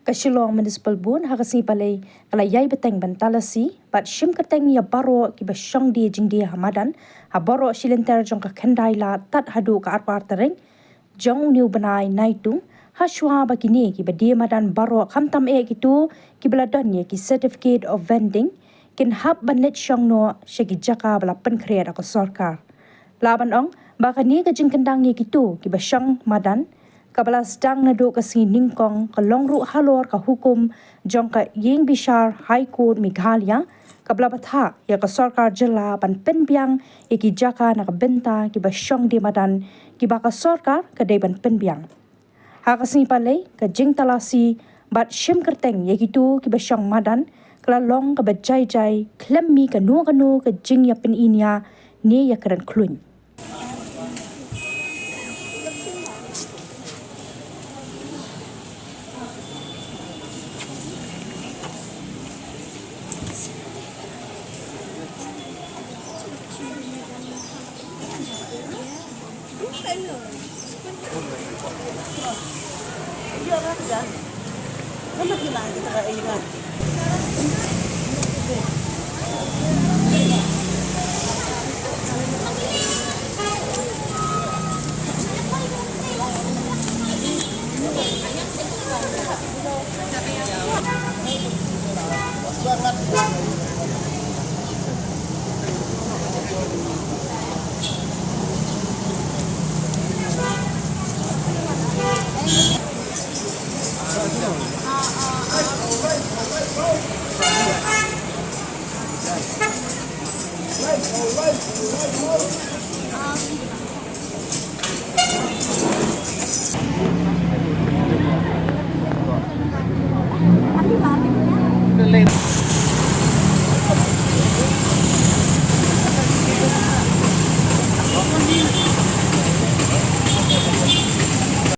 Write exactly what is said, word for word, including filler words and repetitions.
Ka Shillong Municipal Board ha ka sngi Palei ka la ïai bteng ban talasi bad shim kyrteng ïa baroh kiba shong die jingdie ha madan ha baroh shi lynter jong ka khyndai lad tad haduh ka arphew ar tarik jong une u bnai Naitung, ha shuwa ba kine kiba die madan baroh, khamtam eh kito kiba la don ïa ki certificate of vending, kin hap ban leit shong noh sha ki jaka ba la pynkhreh da ka sorkar. Lah ban ong ba kane ka jingkyndang ïa kito kiba shong madan kaba la sdang naduh ka sngi Nyngkong ka long ruh halor ka hukum jong ka Ïingbishar High Court Meghalaya kaba la bthah ïa ka sorkar jylla ban pynbiang ïa ki jaka na ka bynta kiba shong die madan kiba ka sorkar ka dei ban pynbiang. Ha ka sngi Palei ka jingtalasi bad shim kyrteng ïa kito kiba shong madan ka la long kaba jai jai, khlem mih kano kano ka jingïapyniaid ne ïakren khluit.